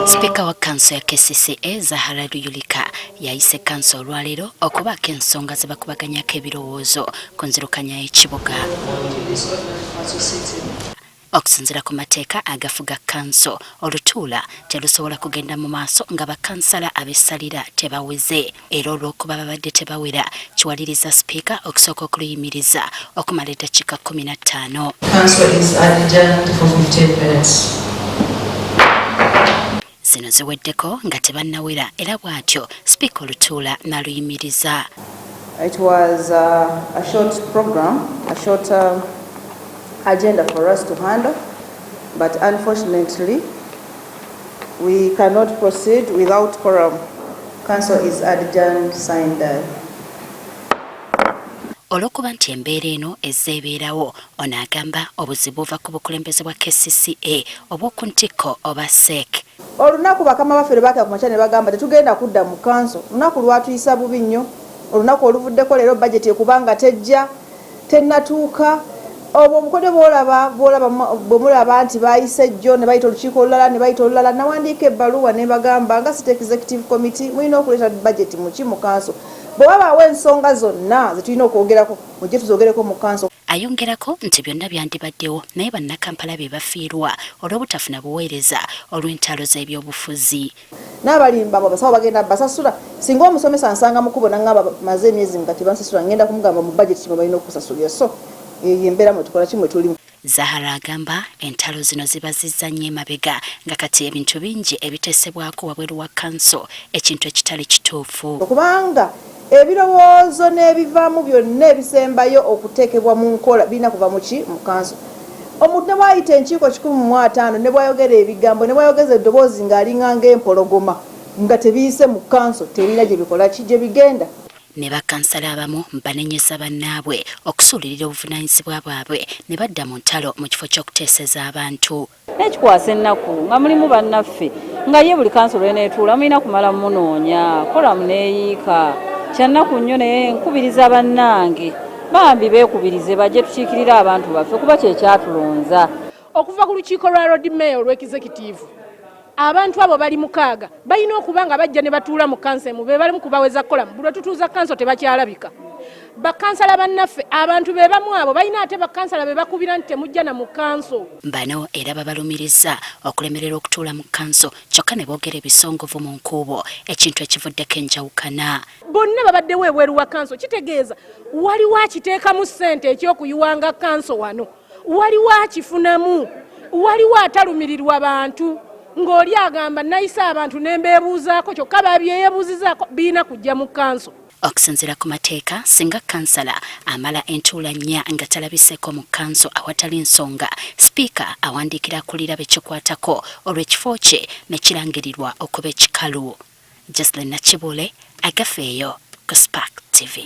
Sipiika wa kkanso ya KCCA Zahara Luyulika yayise kkanso olwaleero okubaako ensonga ze bakubaganyako ebirowoozo ku nzirukanya y'ekibuga. Okusinziira ku mateeka agafuga kkanso, olutuula terusobola kugenda mu maaso nga bakkansala abessalira tebaweze era olw'okuba babadde tebawera kiwaliriza sipiika okusooka okuluyimiriza okumala eddakiika 15. Zino ziweddeko nga tebannawera era bw'atyo sipiika olutuula n'aluyimiriza. It was a short program, a short agenda for us to handle, but unfortunately we cannot proceed without quorum. Council is adjourned sine die. Olw'okuba nti embeera eno ezze ebeerawo, ono agamba obuzibu buva ku bukulembeze bwa KCCA obw'oku ntikko oba CEC. Olunaku bakama baffe lwe baakera ku makya ne bagamba tetugenda kudda mu kanso, olunaku lwatuyisa bubi nnyo. Olunaku oluvuddeko leero bajeti ekubanga tejja, tennatuuka. Obwo obukodyo bw'olaba, bw'olaba, bwe mulaba nti baayise jjo ne bayita olukiiko olulala ne bayita olulala, nawandiika ebbaluwa ne mbagamba nga City Executive Committee mulina okuleeta bajeti muki mu kanso. Bwe wabaawo ensonga zonna ze tulina okwogerako mujje tuzoogereko mu kanso. Ayongerako nti byonna byandibaddewo naye Bannakampala be bafiirwa olw'obutafuna buweereza olw'entalo z'ebyobufuzi. N'abalimba mbu abasawo bagenda basasula. Singa omusomesa ansanga mu kkubo n'angamba maze emyezi nga tebansasula ngenda kumugamba mu bajeti kimwe balina okukusasulira. So eyo y'embeera mwe tukola ki mwe tuli. Zahara agamba entalo zino zibazizza nnyo emabega nga kati ebintu bingi ebiteesebwako wabweru wa kkanso ekintu ekitali kituufu. Kubanga ebirowoozo n'ebivaamu byonna ebisembayo okuteekebwa mu nkola birina kuva mu ki? Mu kkanso. Omuntu ne bw'ayita enkiiko 150, ne bw'ayogera ebigambo, ne bw'ayogeza eddoboozi ng'alinga ng'empologoma, nga tebiyise mu kkanso, tebirina gye bikola ki? Gye bigenda. Ne bakkansala abamu banenyeza bannaabwe okusuulirira obuvunaanyizibwa bwabwe ne badda mu ntalo mu kifo ky'okuteeseza abantu. N'ekikwasa ennaku nga mulimu bannaffe nga ye buli kanso lw'eneetuula mulina kumala munoonya, kolamu n'eyiika. Kyannaku nnyo naye nkubiriza bannange bambi beekubirize bajje tukiikirire abantu baffe kuba kye kyatulonza. Okuva ku lukiiko lwa Lord Mayor olw'ekizekitiivu, abantu abo bali mukaaga balina okuba nga bajja ne batuula mu kkanso emu, be balimu kubaweza kolamu. Buli lwe tutuuza kkanso tebakyalabika. Bakkansala bannaffe abantu be bamu abo balina ate bakkansala be bakubira nti temujja na mu kkanso. Bano era babalumirizza okulemererwa okutuula mu kkanso kyokka ne boogera ebisongovu mu nkuubo ekintu ekivuddeko enjawukana. Bonna babaddewo ebweru wa kkanso, kitegeeza waliwo akiteekamu ssente eky'okuyiwanga kkanso wano. Waliwo akifunamu, waliwo atalumirirwa bantu ng'oli agamba nayise abantu ne mbeebuuzaako kyokka babyeyebuuzizaako birina kujja mu kkanso. Okusinziira ku mateeka, singa kkansala amala entuula nnya nga talabiseeko mu kkanso awatali nsonga, sipiika awandiikira akulira be kikwatako olwo ekifo kye ne kirangirirwa okuba ekikalu. Jocelyn Nakibuule, Agafeeyo ku Spark TV.